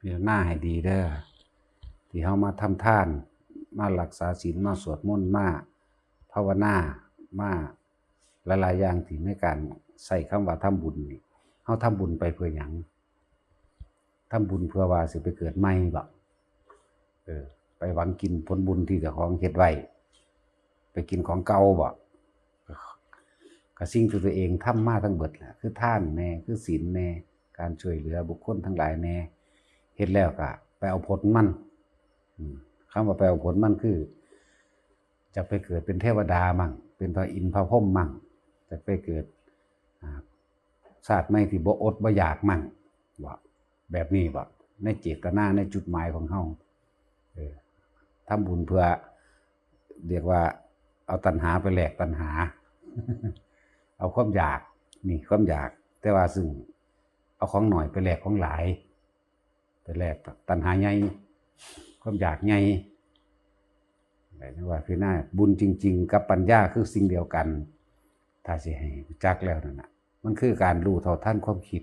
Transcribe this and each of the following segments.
ພິຈາລະນາໃຫ້ດີເດີ ທີ່ເຮົາມາທຳທານ ມາລັກສາສິນ ມາສວດມົນ ມາພາວະນາ ມາຫຼາຍໆຢ່າງ ທີ່ໃນການໃຊ້ຄຳວ່າທຳບຸນນີ້ ເຮົາທຳບຸນໄປເພື່ອຫຍັງ? ທຳບຸນເພື່ອວ່າຊິໄປເກີດໃໝ່ບໍ? ເອີ ໄປຫວັງກິນຜົນບຸນທີ່ເຈົ້າຂອງເຮັດໄວ້ ໄປກິນຂອງເກົ່າບໍ? ກໍສິ່ງທີ່ຕົວເອງທຳມາທັງເບິດແຫຼະ ຄືທານແດ່ ຄືສິນແດ່ ການຊ່ວຍເຫຼືອບຸກຄົນທັງຫຼາຍແດ່ ເຮັດແລ້ວກໍໄປເອົາຜົນມັນ. ອາ ຄຳວ່າໄປເອົາຜົນມັນຄື ຈະໄປເກີດເປັນເທວະດາມັ້ງ ເປັນພະອິນພະພົມມັ້ງ ຈະໄປເກີດ ອາ ຊາດໃໝ່ທີ່ບໍ່ອົດບໍ່ຢາກມັ້ງ ເວົ້າແບບນີ້ບໍ? ໃນເຈດຕະນາ ໃນຈຸດໝາຍຂອງເຮົາ ເອີ ທຳບຸນເພື່ອ ຮຽກວ່າເອົາຕັນຫາໄປແລກຕັນຫາ ເອົາຄວາມຢາກ ນີ້ຄວາມຢາກ ແຕ່ວ່າຊຶ່ງເອົາຂອງໜ້ອຍໄປແລກຂອງຫຼາຍ ໄປແລກຕັນຫາໃຫຍ່ ຄວາມຢາກໃຫຍ່. ແຕ່ວ່າຄືນະ ບຸນຈິງໆກັບປັນຍາຄືສິ່ງດຽວກັນ ຖ້າຊິໃຫ້ຮູ້ຈັກແລ້ວນັ້ນນະ ມັນຄືການຮູ້ເທົ່າທັນຄວາມຄິດ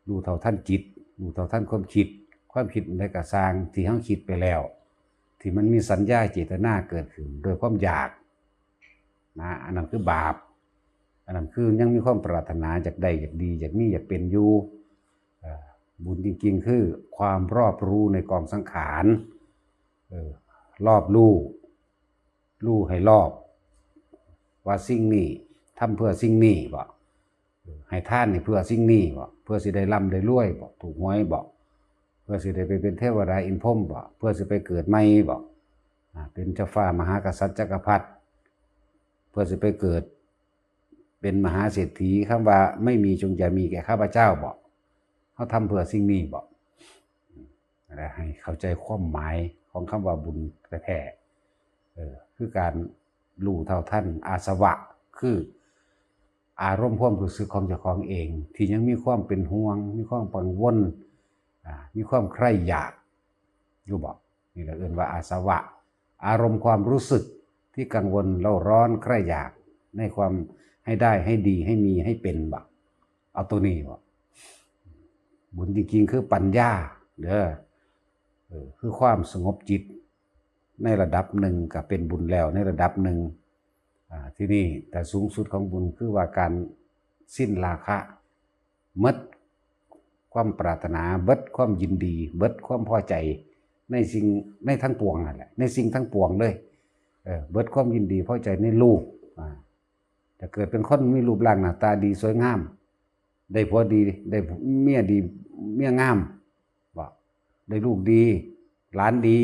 ຮູ້ເທົ່າທັນຈິດ ຮູ້ເທົ່າທັນຄວາມຄິດ ຄວາມຄິດອັນໃດກໍຊ່າງທີ່ເຮົາຄິດໄປແລ້ວ ທີ່ມັນມີສັນຍາເຈດຕະນາເກີດຂຶ້ນໂດຍຄວາມຢາກນະ ອັນນັ້ນຄືບາບ ອັນນັ້ນຄືຍັງມີຄວາມປາດຖະໜາຢາກໄດ້ ຢາກດີ ຢາກມີ ຢາກເປັນຢູ່. ເອີ ບຸນຈິງໆຄືຄວາມຮອບຮູ້ໃນກອງສັງຂານ ເອີ ຮອບຮູ້ ຮູ້ໃຫ້ຮອບວ່າສິ່ງນີ້ທຳເພື່ອສິ່ງນີ້ບໍ? ໃຫ້ທານນີ້ເພື່ອສິ່ງນີ້ບໍ? ເພື່ອຊິໄດ້ລ່ຳໄດ້ລວຍບໍ? ຖືກຫວຍບໍ? ເພື່ອຊິໄດ້ໄປເປັນເທວະດາອິນພົມບໍ? ເພື່ອຊິໄປເກີດໃໝ່ບໍ? ອາ ເປັນເຈົ້າຟ້າມະຫາກະສັດຈັກກະພັດ ເພື່ອຊິໄປເກີດເປັນມະຫາເສດຖີ ຄຳວ່າ ໄມ່ມີຈົ່ງຢ່າມີແກ່ຂ້າພະເຈົ້າບໍ? ເຮົາທຳເພື່ອສິ່ງນີ້ບໍ? ແລະ ໃຫ້ເຂົ້າໃຈຄວາມໝາຍຂອງຄຳວ່າບຸນແທ້ໆ ເອີ ຄືການຮູ້ເທົ່າທັນອາສະວະ ຄືອາລົມຄວາມຮູ້ສຶກຂອງເຈົ້າຂອງເອງ ທີ່ຍັງມີຄວາມເປັນຫ່ວງ ມີຄວາມກັງວົນ ອາ ມີຄວາມໃຄຢາກຢູ່ບໍ? ນີ້ລະເອີ້ນວ່າອາສະວະ ອາລົມຄວາມຮູ້ສຶກທີ່ກັງວົນເລົ້າຮ້ອນໃຄຢາກໃນຄວາມໃຫ້ໄດ້ ໃຫ້ດີ ໃຫ້ມີ ໃຫ້ເປັນບໍ? ເອົາໂຕນີ້ບໍ? ບຸນຈິງໆຄືປັນຍາເດີ ເອີ ຄືຄວາມສະຫງົບຈິດໃນລະດັບໜຶ່ງ ກໍເປັນບຸນແລ້ວໃນລະດັບໜຶ່ງ. ອາ ທີນີ້ ແຕ່ສູງສຸດຂອງບຸນຄືວ່າການສິ້ນລາຄະ ໝົດຄວາມປາດຖະໜາ ເບິດຄວາມຍິນດີ ເບິດຄວາມພໍໃຈໃນສິ່ງ ໃນທັງປວງນັ້ນແຫຼະ ໃນສິ່ງທັງປວງເລີຍ ເອີ ເບິດຄວາມຍິນດີພໍໃຈໃນຮູບ ອາ ຈະເກີດເປັນຄົນມີຮູບຮ່າງໜ້າຕາດີສວຍງາມ ໄດ້ຜົວດີ ໄດ້ເມຍດີ ເມຍງາມບໍ? ໄດ້ລູກດີ ຫຼານດີ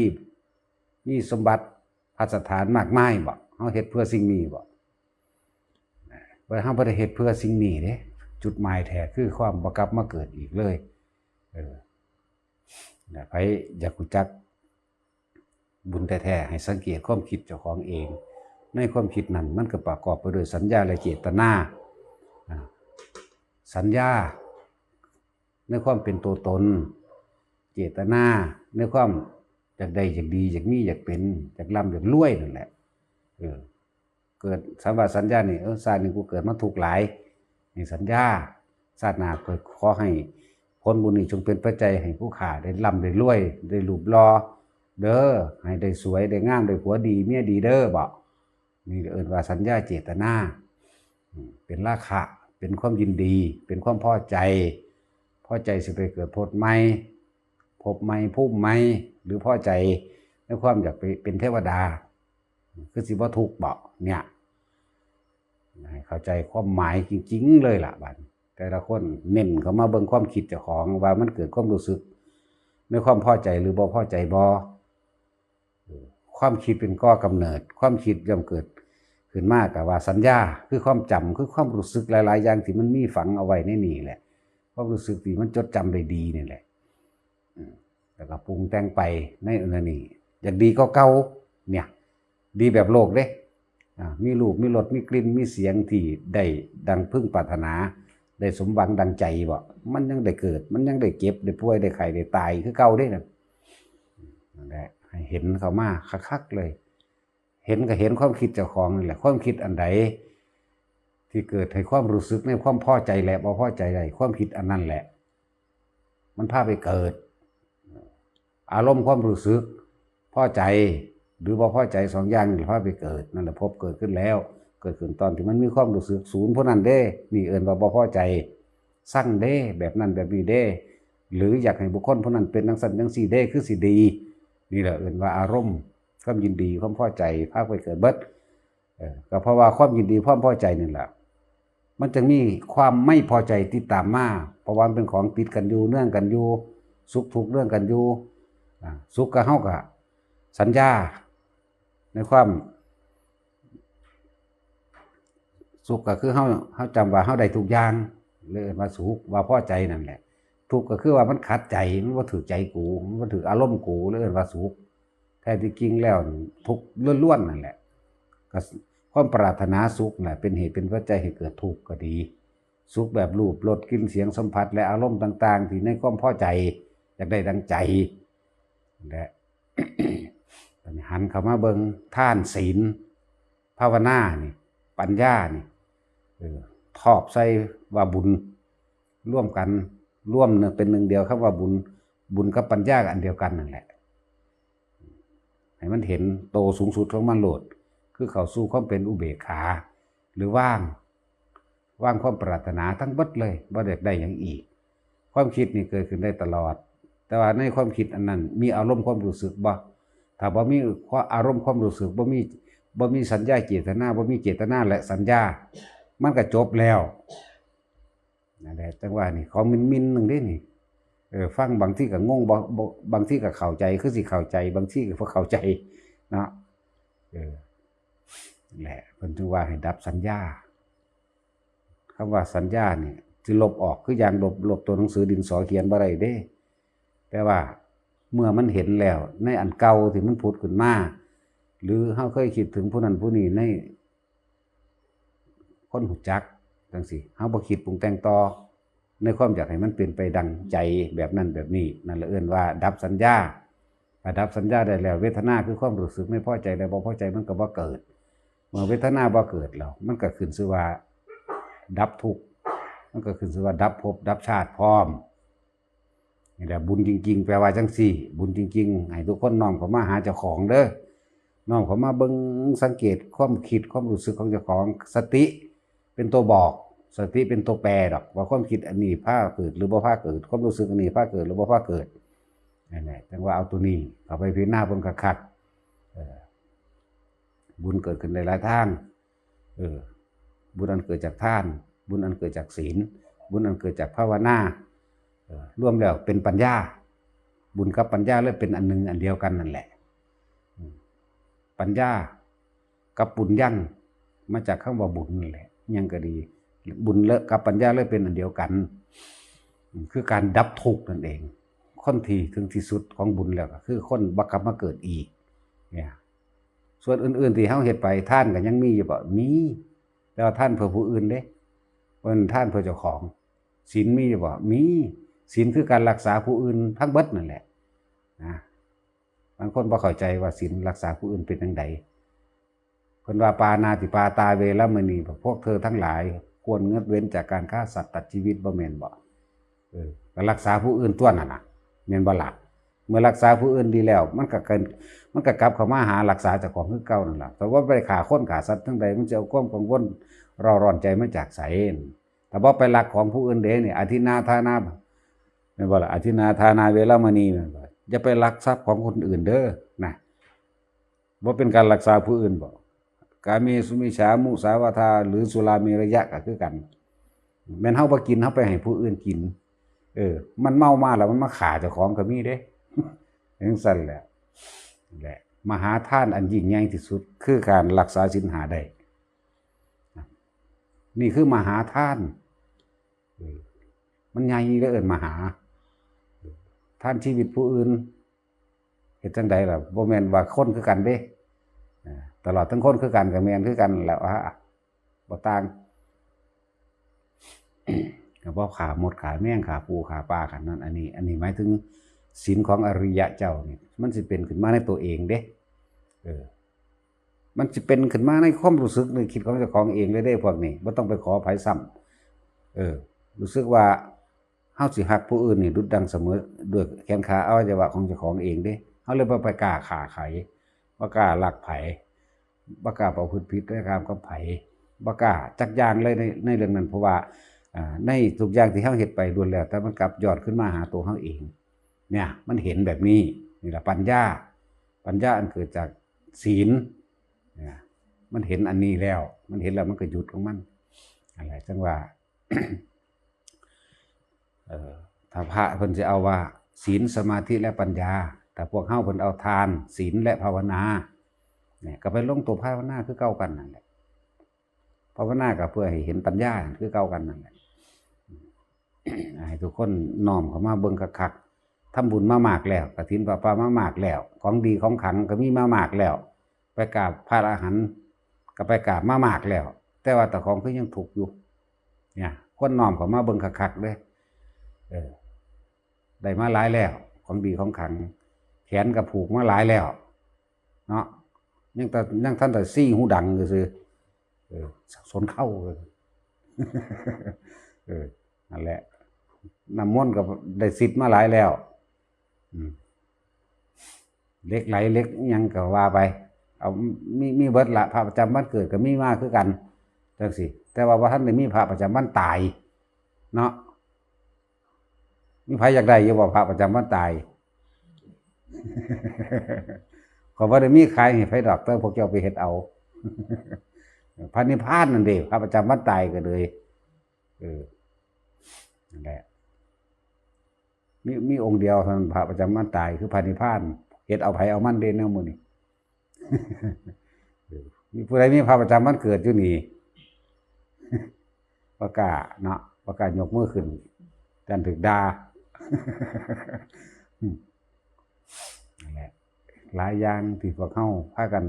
ມີສົມບັດພັດສະຖານມາກມາຍບໍ? ເຮົາເຮັດເພື່ອສິ່ງນີ້ບໍ? ບໍ່ ເຮົາບໍ່ໄດ້ເຮັດເພື່ອສິ່ງນີ້ເດ້ ຈຸດໝາຍແທ້ຄືຄວາມບໍ່ກັບມາເກີດອີກເລີຍ. ເອີ ແລະ ໃຜຢາກຮູ້ຈັກບຸນແທ້ໆ ໃຫ້ສັງເກດຄວາມຄິດເຈົ້າຂອງເອງ ໃນຄວາມຄິດນັ້ນມັນກໍປະກອບໄປດ້ວຍສັນຍາ ແລະ ເຈດຕະນາ. ອາ ສັນຍາໃນຄວາມເປັນຕົວຕົນ ເຈດຕະນາໃນຄວາມຢາກໄດ້ ຢາກດີ ຢາກມີ ຢາກເປັນ ຢາກລ່ຳ ຢາກລວຍນັ້ນແຫຼະ ເອີ. ເກີດສຳວ່າສັນຍານີ້ ເອີ ຊາດນີ້ກູເກີດມາທຸກຫຼາຍ ນີ້ສັນຍາ ຊາດໜ້າຂ້ອຍຂໍໃຫ້ຜົນບຸນນີ້ຈົ່ງເປັນປັດໄຈໃຫ້ຜູ້ຂ້າໄດ້ລ່ຳໄດ້ລວຍ ໄດ້ຮູບຫຼໍ່ເດີ ໃຫ້ໄດ້ສວຍໄດ້ງາມ ໄດ້ຜົວດີເມຍດີເດີບໍ? ນີ້ເອີ້ນວ່າສັນຍາເຈດຕະນາ ເປັນລາຄະ ເປັນຄວາມຍິນດີ ເປັນຄວາມພໍໃຈ ພໍໃຈຊິໄປເກີດພົບໃໝ່ ພົບໃໝ່ ພູມໃໝ່ ຫຼືພໍໃຈໃນຄວາມຢາກໄປເປັນເທວະດາ ຄືຊິບໍ່ທຸກບໍ? ເນຍ ໃຫ້ເຂົ້າໃຈຄວາມໝາຍຈິງໆເລີຍລະ ບາດນີ້ແຕ່ລະຄົນເນັ້ນເຂົ້າມາເບິ່ງຄວາມຄິດເຈົ້າຂອງວ່າມັນເກີດຄວາມຮູ້ສຶກໃນຄວາມພໍໃຈ ຫຼືບໍ່ພໍໃຈບໍ່? ຄວາມຄິດເປັນກໍ່ກຳເນີດ ຄວາມຄິດຍ່ອມເກີດຂຶ້ນມາກະວ່າສັນຍາ ຄືຄວາມຈຳ ຄືຄວາມຮູ້ສຶກຫຼາຍໆຢ່າງທີ່ມັນມີຝັງເອົາໄວ້ໃນນີ້ແຫຼະ ຄວາມຮູ້ສຶກທີ່ມັນຈົດຈຳໄດ້ດີນີ້ແຫຼະ ອືມ ແລ້ວກໍປຸງແຕ່ງໄປໃນອັນນັ້ນນີ້ ຢາກດີກວ່າເກົ່າ ເນຍ ດີແບບໂລກເດ້ ອາ ມີຮູບ ມີລົດ ມີກິ່ນ ມີສຽງທີ່ໄດ້ດັ່ງເພິ່ງປາດຖະໜາ ໄດ້ສົມຫວັງດັ່ງໃຈບໍ? ມັນຍັງໄດ້ເກີດ ມັນຍັງໄດ້ເຈັບ ໄດ້ປ່ວຍ ໄດ້ໄຂ້ ໄດ້ຕາຍຄືເກົ່າເດ້ນັ້ນ ນັ້ນແຫຼະ ໃຫ້ເຫັນເຂົ້າມາຄັກໆເລີຍ ເຫັນກໍເຫັນຄວາມຄິດເຈົ້າຂອງນີ້ແຫຼະ ຄວາມຄິດອັນໃດທີ່ເກີດໃຫ້ຄວາມຮູ້ສຶກໃນຄວາມພໍໃຈ ແລະ ບໍ່ພໍໃຈໄດ້ ຄວາມຄິດອັນນັ້ນແຫຼະ ມັນພາໄປເກີດ ອາລົມຄວາມຮູ້ສຶກພໍໃຈ ຫຼືບໍ່ພໍໃຈ ສອງຢ່າງນີ້ພາໄປເກີດ. ນັ້ນແຫຼະ ພົບເກີດຂຶ້ນແລ້ວ ເກີດຂຶ້ນຕອນທີ່ມັນມີຄວາມຮູ້ສຶກສູນຜູ້ນັ້ນເດ້ ນີ້ເອີ້ນວ່າບໍ່ພໍໃຈ ຊັງເດ້ ແບບນັ້ນແບບນີ້ເດ້ ຫຼືຢາກໃຫ້ບຸກຄົນຜູ້ນັ້ນເປັນຈັ່ງຊັ້ນຈັ່ງຊີ້ເດ້ ຄືຊິດີ. ນີ້ແຫຼະເອີ້ນວ່າອາລົມຄວາມຍິນດີ ຄວາມພໍໃຈ ພາໄປເກີດເບິດ. ເອີ ກໍເພາະວ່າຄວາມຍິນດີ ຄວາມພໍໃຈນີ້ແຫຼະ ມັນຈຶ່ງມີຄວາມໄມ່ພໍໃຈຕິດຕາມມາ ເພາະວ່າມັນເປັນຂອງຕິດກັນຢູ່ ເນື່ອງກັນຢູ່ ສຸກທຸກເນື່ອງກັນຢູ່. ອາ ສຸກກໍ ເຮົາກໍສັນຍາໃນຄວາມ ສຸກກໍຄືເຮົາ ເຮົາຈຳວ່າເຮົາໄດ້ທຸກຢ່າງ ເລີຍເອີ້ນວ່າສຸກ ວ່າພໍໃຈນັ້ນແຫຼະ. ທຸກກໍຄືວ່າມັນຂັດໃຈ ມັນບໍ່ຖືກໃຈກູ ມັນບໍ່ຖືກອາລົມກູ ເລີຍເອີ້ນວ່າສຸກ. ແທ້ທີ່ຈິງແລ້ວທຸກລ້ວນໆນັ້ນແຫຼະ ກໍຄວາມປາດຖະໜາສຸກນັ້ນແຫຼະ ເປັນເຫດເປັນປັດໄຈໃຫ້ເກີດທຸກກໍດີ. ສຸກແບບຮູບ ລົດ ກິ່ນ ສຽງ ສຳຜັດ ແລະ ອາລົມຕ່າງໆ ທີ່ໃນຄວາມພໍໃຈ ຢາກໄດ້ດັ່ງໃຈ ແລະ ອັນນີ້ຫັນເຂົ້າມາເບິ່ງ ທານ ສິນ ພາວະນານີ້ ປັນຍານີ້ ເອີ ທອບໃສ່ວ່າບຸນ ລວມກັນ ລວມເປັນໜຶ່ງດຽວ ຄຳວ່າບຸນ ບຸນກັບປັນຍາກໍອັນດຽວກັນນັ້ນແຫຼະ. ໃຫ້ມັນເຫັນໂຕສູງສຸດຂອງມັນໂລດ ຄືເຂົ້າສູ່ຄວາມເປັນອຸເບກຂາ ຫຼືວາງ ວາງຄວາມປາດຖະໜາທັງເບິດເລີຍ ບໍ່ຢາກໄດ້ຫຍັງອີກ. ຄວາມຄິດນີ້ເກີດຂຶ້ນໄດ້ຕະຫຼອດ ແຕ່ວ່າໃນຄວາມຄິດອັນນັ້ນມີອາລົມຄວາມຮູ້ສຶກບໍ່? ຖ້າບໍ່ມີຄວາມ ອາລົມຄວາມຮູ້ສຶກ ບໍ່ມີ ບໍ່ມີສັນຍາເຈດຕະນາ ບໍ່ມີເຈດຕະນາ ແລະ ສັນຍາ ມັນກໍຈົບແລ້ວ. ນັ້ນແຫຼະ ຈັ່ງວ່ານີ້ ຂອງມິນໆໜຶ່ງເດ້ນີ້. ເອີ ຟັງບາງທີກໍງົງ ບໍ່ ບໍ່ ບາງທີກໍເຂົ້າໃຈ ຄືຊິເຂົ້າໃຈ ບາງທີກໍບໍ່ເຂົ້າໃຈເນາະ. ເອີ ແຫຼະ ເພິ່ນຈຶ່ງວ່າໃຫ້ດັບສັນຍາ. ຄຳວ່າສັນຍານີ້ ຊິລົບອອກ ຄືຢ່າງລົບ ລົບຕົວໜັງສືດິນສອຂຽນບໍ່ໄດ້ເດ້. ແຕ່ວ່າເມື່ອມັນເຫັນແລ້ວ ໃນອັນເກົ່າທີ່ມັນຜຸດຂຶ້ນມາ ຫຼືເຮົາເຄີຍຄິດເຖິງຜູ້ນັ້ນຜູ້ນີ້ໃນ ຄົນຮູ້ຈັກຈັ່ງຊີ້ ເຮົາບໍ່ຄິດປຸງແຕ່ງຕໍ່ ໃນຄວາມຢາກໃຫ້ມັນເປັນໄປດັ່ງໃຈແບບນັ້ນແບບນີ້ ນັ້ນລະເອີ້ນວ່າດັບສັນຍາ. ຖ້າດັບສັນຍາໄດ້ແລ້ວ ເວທະນາຄືຄວາມຮູ້ສຶກໃນພໍໃຈ ແລະ ບໍ່ພໍໃຈ ມັນກໍບໍ່ເກີດ. ເມື່ອເວທະນາບໍ່ເກີດແລ້ວ ມັນກໍຂຶ້ນຊື່ວ່າດັບທຸກ ມັນກໍຂຶ້ນຊື່ວ່າດັບພົບດັບຊາດພ້ອມ. ນີ້ແຫຼະ ບຸນຈິງໆ ແປວ່າຈັ່ງຊີ້. ບຸນຈິງໆ ໃຫ້ທຸກຄົນນ້ອມເຂົ້າມາຫາເຈົ້າຂອງເດີ ນ້ອມເຂົ້າມາເບິ່ງ ສັງເກດຄວາມຄິດ ຄວາມຮູ້ສຶກຂອງເຈົ້າຂອງ. ສະຕິເປັນຕົວບອກ ສະຕິເປັນຕົວແປດອກ ວ່າຄວາມຄິດອັນນີ້ພາເກີດ ຫຼືບໍ່ພາເກີດ ຄວາມຮູ້ສຶກອັນນີ້ພາເກີດ ຫຼືບໍ່ພາເກີດ. ນັ້ນແຫຼະ ຈັ່ງວ່າເອົາຕົວນີ້ເຂົ້າໄປພິຈາລະນາເບິ່ງຄັກໆ. ເອີ ບຸນເກີດຂຶ້ນໄດ້ຫຼາຍທາງ. ເອີ ບຸນອັນເກີດຈາກທານ ບຸນອັນເກີດຈາກສິນ ບຸນອັນເກີດຈາກພາວະນາ ເອີ ລວມແລ້ວເປັນປັນຍາ. ບຸນກັບປັນຍາເລີຍເປັນອັນໜຶ່ງອັນດຽວກັນນັ້ນແຫຼະ. ອືມ ປັນຍາກັບບຸນຍັງ ມາຈາກຄຳວ່າບຸນນັ້ນແຫຼະ ຫຍັງກໍດີ ບຸນເລີຍກັບປັນຍາເລີຍເປັນອັນດຽວກັນ ອືມ ຄືການດັບທຸກນັ້ນເອງ. ຄົນທີ່ເຖິງທີ່ສຸດຂອງບຸນແລ້ວ ກໍຄືຄົນບໍ່ກັບມາເກີດອີກເນຍ. ສ່ວນອື່ນໆທີ່ເຮົາເຮັດໄປ ທານກໍຍັງມີຢູ່ບໍ່? ມີ ແຕ່ວ່າທານເພື່ອຜູ້ອື່ນເດ້ ບໍ່ແມ່ນທານເພື່ອເຈົ້າຂອງ. ສິນມີຢູ່ບໍ່? ມີ. ສິນຄືການລັກສາຜູ້ອື່ນທັງເບິດນັ້ນແຫຼະນະ. ບາງຄົນບໍ່ເຂົ້າໃຈວ່າສິນລັກສາຜູ້ອື່ນເປັນຈັ່ງໃດ. ເພິ່ນວ່າ ປານາຕິປາຕາ ເວລະມະນີ ພວກເທີທັງຫຼາຍຄວນງົດເວັ້ນຈາກການຂ້າສັດຕັດຊີວິດ ບໍ່ແມ່ນບໍ່? ເອີ ກໍລັກສາຜູ້ອື່ນຕົວະນັ້ນນະ ແມ່ນບໍ່ລະ? ເມື່ອລັກສາຜູ້ອື່ນດີແລ້ວ ມັນກໍເກີນ ມັນກໍກັບເຂົ້າມາຫາລັກສາເຈົ້າຂອງຄືເກົ່ານັ້ນລະ. ຖ້າບໍ່ໄປຂ້າຄົນຂ້າສັດທາງໃດ ມັນຊິເອົາຄວາມກັງວົນເຣົາຮ້ອນໃຈມາຈາກໃສ? ຖ້າບໍ່ໄປລັກຂອງຜູ້ອື່ນເດ້ນີ້ ອະທິນນາທານາ ແມ່ນບໍ່ລະ? ອະທິນນາທານາ ເວລະມະນີ ແມ່ນບໍ່? ຢ່າໄປລັກຊັບຂອງຄົນອື່ນເດີນະ. ບໍ່ເປັນການລັກສາຜູ້ອື່ນບໍ? ກາເມສຸມິດສາ ມຸສາວາທາ ຫຼື ສຸລາເມລະຍະກໍຄືກັນ. ແມ່ນເຮົາບໍ່ກິນ ເຮົາໄປໃຫ້ຜູ້ອື່ນກິນ. ເອີ ມັນເມົາມາແລ້ວມັນມາຂ້າເຈົ້າຂອງກໍມີເດ້. ຈັ່ງຊັ້ນແຫຼະ ແຫຼະ ມະຫາທານອັນຍິ່ງໃຫຍ່ທີ່ສຸດ ຄືການລັກສາສິນຫ້າໄດ້. ນີ້ຄືມະຫາທານ. ເອີ ມັນໃຫຍ່ເລີຍ ເອີ້ນມະຫາ. ທານຊີວິດຜູ້ອື່ນ ເຮັດຈັ່ງໃດລະ? ບໍ່ແມ່ນວ່າຄົນຄືກັນເດ້. ເອີ ຕະຫຼອດທັງຄົນຄືກັນ ກໍແມ່ນຄືກັນແຫຼະ ວ່າບໍ່ຕ່າງ. ກໍບໍ່ຂ້າມົດ ຂ້າແມງ ຂ້າປູ ຂ້າປາ ຂ້ານັ້ນ ອັນນີ້ ອັນນີ້ໝາຍເຖິງສິນຂອງອະລິຍະເຈົ້ານີ້ ມັນຊິເປັນຂຶ້ນມາໃນຕົວເອງເດ້. ເອີ ມັນຊິເປັນຂຶ້ນມາໃນຄວາມຮູ້ສຶກ ໃນຄິດຂອງເຈົ້າຂອງເອງເລີຍເດ້ພວກນີ້ ບໍ່ຕ້ອງໄປຂໍໃຜຊ້ຳ. ເອີ ຮູ້ສຶກວ່າ ເຮົາຊິຮັກຜູ້ອື່ນນີ້ດຸດດັ່ງສະເໝີດ້ວຍແຂນຂາອະໄວຍະວະຂອງເຈົ້າຂອງເອງເດ້. ເຮົາເລີຍບໍ່ໄປກ້າຂ້າໃຜ, ບໍ່ກ້າລັກໃຜ, ບໍ່ກ້າປະພຶດຜິດໃນກາມກັບໃຜ, ບໍ່ກ້າຈັກຢ່າງເລີຍໃນ ໃນເລື່ອງນັ້ນ, ເພາະວ່າ ອາ ໃນທຸກຢ່າງທີ່ເຮົາເຮັດໄປລ້ວນແລ້ວແຕ່ມັນກັບຍ້ອນຄືນມາຫາຕົວເຮົາເອງ. ເນຍ ມັນເຫັນແບບນີ້, ນີ້ລະປັນຍາ. ປັນຍາອັນເກີດຈາກສີນ ເນຍ ມັນເຫັນອັນນີ້ແລ້ວ, ມັນເຫັນແລ້ວມັນກໍຢຸດຂອງມັນ. ນັ້ນແຫຼະ ຈັ່ງວ່າ ເອີ ຖ້າພະເພິ່ນຊິເອົາວ່າ ສີນ ສະມາທິ ແລະ ປັນຍາ, ຖ້າພວກເຮົາເພິ່ນເອົາທານ, ສີນ ແລະ ພາວະນາ, ເນຍ ກໍໄປລົງຕົວພາວະນາຄືເກົ່າກັນນັ້ນແຫຼະ. ພາວະນາກໍເພື່ອໃຫ້ເຫັນປັນຍາຄືເກົ່າກັນນັ້ນແຫຼະ. ໃຫ້ທຸກຄົນນ້ອມເຂົ້າມາເບິ່ງຄັກໆ. ທຳບຸນມາມາກແລ້ວ, ກະຖິນຜ້າປ່າມາມາກແລ້ວ, ຂອງດີຂອງຂລັງກໍມີມາມາກແລ້ວ, ໄປກາບພະອະລະຫັນກໍໄປກາບມາມາກແລ້ວ, ແຕ່ວ່າເຈົ້າຂອງຄືຍັງທຸກຢູ່. ເນຍ ຄວນນ້ອມເຂົ້າມາເບິ່ງຄັກໆເດ້. ເອີ ໄດ້ມາຫຼາຍແລ້ວ, ຂອງດີຂອງຂລັງ, ແຂນກໍຜູກມາຫຼາຍແລ້ວເນາະ, ຍັງແຕ່ ຍັງທັນແຕ່ຊີ້ຫູດັງຊື່ໆ. ເອີ ສັບສົນເຂົ້າ. ເອີ ເອີ ນັ້ນແຫຼະ, ນ້ຳມົນກໍໄດ້ສິດມາຫຼາຍແລ້ວ. ອືມ ເຫຼັກໄຫຼເຫຼັກຫຍັງກໍວ່າໄປ, ເອົາ ມີ ມີເບິດລະ, ພະປະຈຳວັນເກີດກໍມີມາຄືກັນ ຈັ່ງຊີ້. ແຕ່ວ່າບໍ່ທັນໄດ້ມີພະປະຈຳວັນຕາຍເນາະ. ມີໃຜຢາກໄດ້ຢູ່ບໍ່ ພະປະຈຳວັນຕາຍ? ຂ້ອຍບໍ່ໄດ້ມີຂາຍໃຫ້ໃຜດອກ, ແຕ່ພວກເຈົ້າໄປເຮັດເອົາ. ພະນິບພານນັ້ນເດ້ ພະປະຈຳວັນຕາຍກໍເລີຍ. ເອີ ນັ້ນແຫຼະ, ມີ ມີອົງດຽວເທົ່ານັ້ນ ພະປະຈຳວັນຕາຍ ຄືພະນິບພານ. ເຮັດເອົາໃຜເອົາມັນເດ້ແນວມື້ນີ້. ມີຜູ້ໃດມີພະປະຈຳວັນເກີດຢູ່ນີ້? ບໍ່ກ້າເນາະ, ບໍ່ກ້າຍົກມືຂຶ້ນ, ຢ້ານຖືກດ່າ. ນັ້ນແຫຼະ, ຫຼາຍຢ່າງທີ່ພວກເຮົາພາກັນ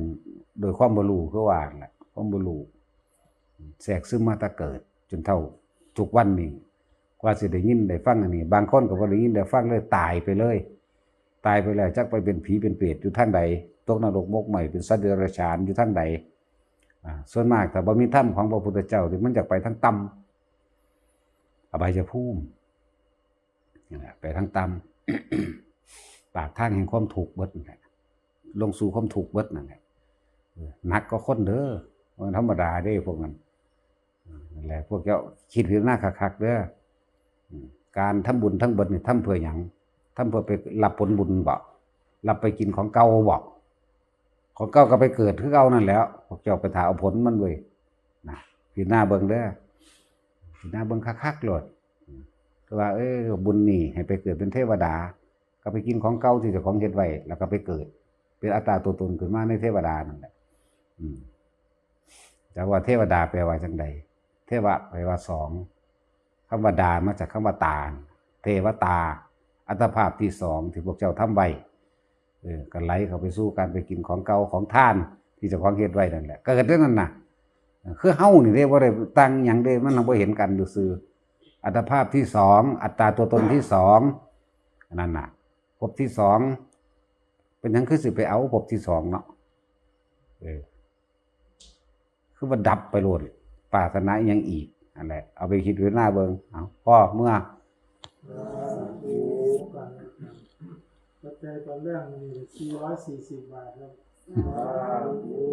ໂດຍຄວາມບໍ່ຮູ້ ຄືວ່ານັ້ນແຫຼະ, ຄວາມບໍ່ຮູ້ແຊກຊຶມມາແຕ່ເກີດຈົນເທົ່າທຸກວັນນີ້. ກວ່າຊິໄດ້ຍິນໄດ້ຟັງອັນນີ້, ບາງຄົນກໍບໍ່ໄດ້ຍິນໄດ້ຟັງເລີຍ, ຕາຍໄປເລີຍ. ຕາຍໄປແລ້ວ ຈັກໄປເປັນຜີເປັນເປດຢູ່ທາງໃດ, ຕົກນະລົກໝົກໄໝ້ ເປັນສັດເດຍລະສານຢູ່ທາງໃດ. ອາ ສ່ວນມາກຖ້າບໍ່ມີທຳຂອງພະພຸດທະເຈົ້າ ມັນຢາກໄປທາງຕ່ຳ, ອະບາຍຍະພູມ. ນັ້ນແຫຼະ ໄປທາງຕ່ຳ ປາກທາງແຫ່ງຄວາມທຸກເບິດນັ້ນແຫຼະ, ລົງສູ່ຄວາມທຸກເບິດນັ້ນແຫຼະ. ເອີ ໜັກກວ່າຄົນເດີ, ບໍ່ແມ່ນທຳມະດາເດ້ພວກນັ້ນ. ເອີ ນັ້ນແຫຼະ ພວກເຈົ້າຄິດພິຈາລະນາຄັກໆເດີ. ອາ ການທຳບຸນທັງເບິດນີ້ ທຳເພື່ອຫຍັງ? ທຳເພື່ອໄປຮັບຜົນບຸນບໍ? ຮັບໄປກິນຂອງເກົ່າບໍ? ຂອງເກົ່າກໍໄປເກີດຄືເກົ່ານັ້ນແຫຼ້ວ, ພວກເຈົ້າໄປຖ້າເອົາຜົນມັນເວີຍ. ນະ ພິຈາລະນາເບິ່ງເດີ, ພິຈາລະນາເບິ່ງຄັກໆໂລດ. ຄືວ່າ ເອີ ບຸນນີ້ໃຫ້ໄປເກີດເປັນເທວະດາ, ກໍໄປກິນຂອງເກົ່າທີ່ເຈົ້າຂອງເຮັດໄວ້ ແລ້ວກໍໄປເກີດເປັນອັດຕາຕົວຕົນຂຶ້ນມາໃນເທວະດານັ້ນແຫຼະ. ອືມ ແຕ່ວ່າເທວະດາແປວ່າຈັ່ງໃດ? ເທວະແປວ່າສອງ, ຄຳວ່າດາມາຈາກຄຳວ່າຕາ, ເທວະຕາ, ອັດຕະພາບທີສອງທີ່ພວກເຈົ້າທຳໄວ້. ເອີ ກໍໄຫຼເຂົ້າໄປສູ່ການໄປກິນຂອງເກົ່າຂອງທານທີ່ເຈົ້າຂອງເຮັດໄວ້ນັ້ນແຫຼະ, ເກີດເດ້ນັ້ນນະ. ຄືເຮົານີ້ເດ້ ບໍ່ໄດ້ຕ່າງຫຍັງເດ້, ມັນບໍ່ເຫັນກັນຊື່ໆ. ອັດຕະພາບທີສອງ, ອັດຕາຕົວຕົນທີສອງ ອັນນັ້ນນະ, ພົບທີສອງ. ເປັນຫຍັງຄືຊິໄປເອົາພົບທີສອງເນາະ? ເອີ ຄືວ່າດັບໄປໂລດ, ປາດຖະໜາອີ່ຫຍັງອີກ? ຫັ້ນແຫຼະ ເອົາໄປຄິດພິຈາລະນາເບິ່ງ. ເອົາ ພໍເມືອ. ສາທຸ. ປັດໄຈຕອນແລງມື້ນີ້ສີ່ຮ້ອຍສີ່ສິບບາດແລ້ວ. ສາທຸ.